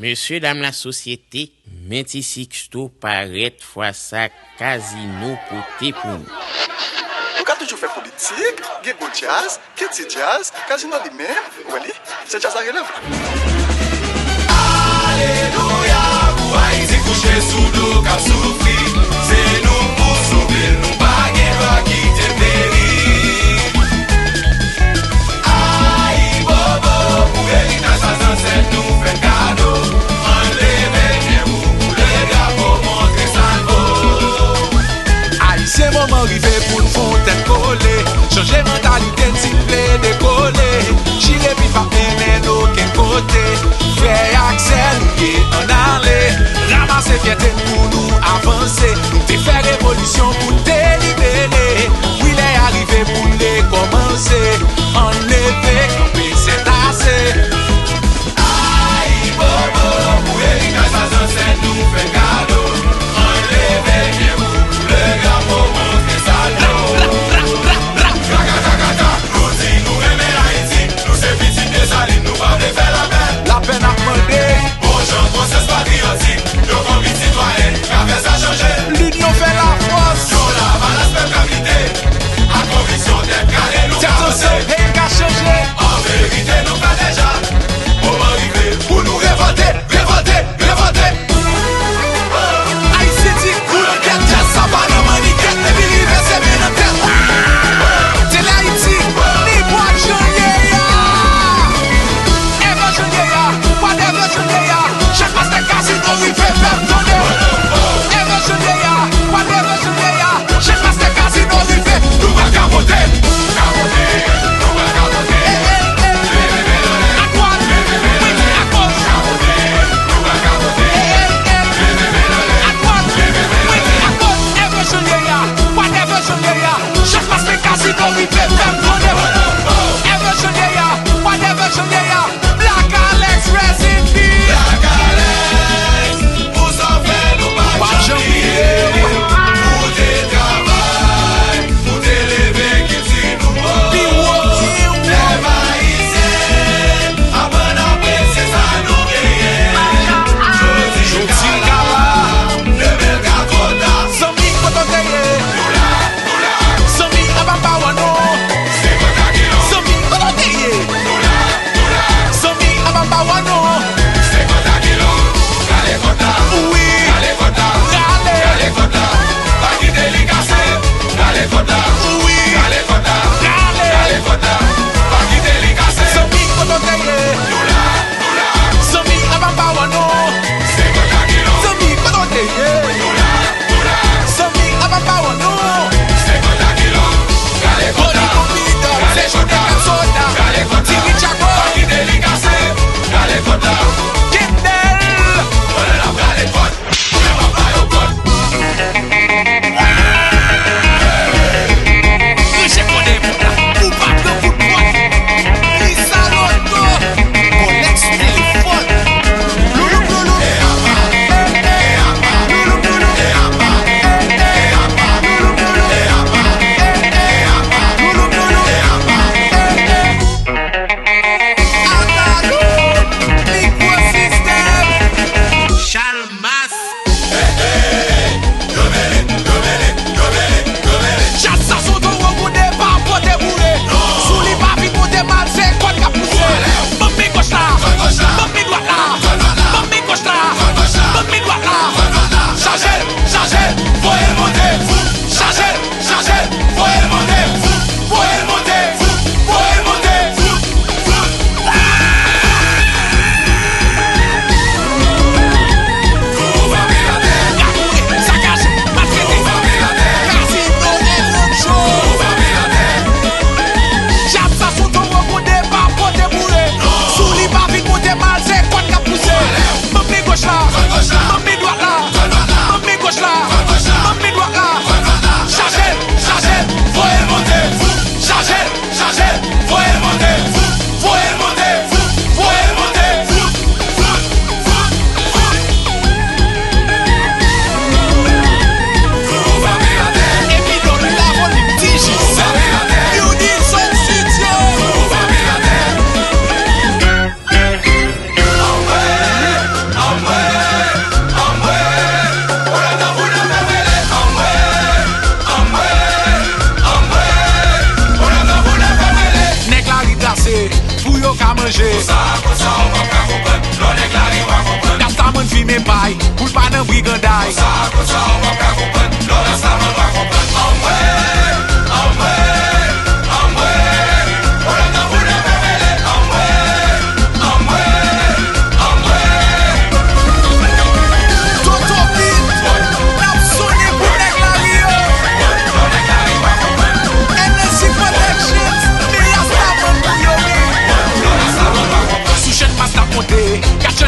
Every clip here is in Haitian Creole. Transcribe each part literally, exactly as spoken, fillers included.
Mesye dam lasosyete, men Ti Sixto parèt fwa sa Kazino pote pou nou. Nou ka toujou fè politik, gen bon djaz, gen ti djaz, Kazino li menm, ou wè li, se djaz a relev la. Alelouya, pou Ayiti kouche sou do k ap soufri, se nou pou sove l, nou pa gen dwa kite l peri. Ayibobo pou eritaj sa zansèt nou fè n kado. Ann leve pye pou koule drapo, montre sa n vo. Ayisyen, moman rive pou n fè yon tèt kole. Chanje mantalite n si n vle dekole. Chire pi pa mennen n okenn kote. Frè ak sè nou ye, ann ale. Ranmase fyète n pou nou avanse. Nou te fè revolisyon pou n te libere. Wi, lè a rive pou n rekòmanse. Ann leve, kanpe, sètase. Ayibobo pou eritaj sa zansèt nou fè n kado. Ann leve pye pou koule drapo, montre sa n vo. Rakatarakata, nou di nou renmen Ayiti. Nou se pitit Desalin, nou pa vle fè lapè. Lapè n ap mande. Bon jan konsyans patriyotik, yon konbit sitwayen ka fè sa chanje. Linyon fè lafòs. Yo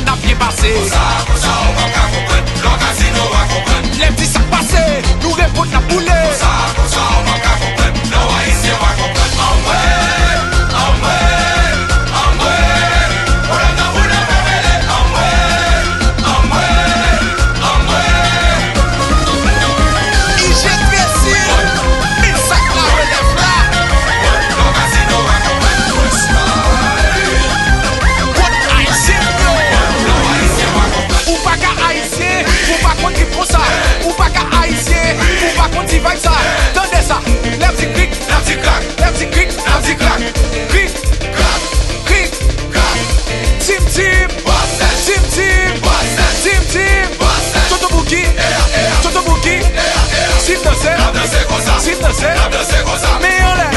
n ap byen pase. Konsa, konsa, ou p ap ka konprann. Lè w gazino, w a konprann. Lè m di sa k pase, nou reponn n ap boule. Konsa, konsa, ou p ap ka konprann. Lè w ayisyen, w a konprann. Anmwe, anmwe, anmwe. Pwoblèm nan pou nou fè rele. Anmwe, anmwe, anmwe. I G T C, mil sak la relèv la. Bon, ayisyen yo. Ou pa ka ayisyen pou w pa konn ritm konsa. Ou pa ka ayisyen pou w pa konn ti vayb sa. Tande sa. Lè m di krik, lè m di krak. Lè m di krik, lè m di krak. Krik, krak, krik, krak. Tim, tim. Tim, tim. Tim, tim. Tonton Bouki. Tonton Bouki. Si n danse. Si n danse. Men anlè.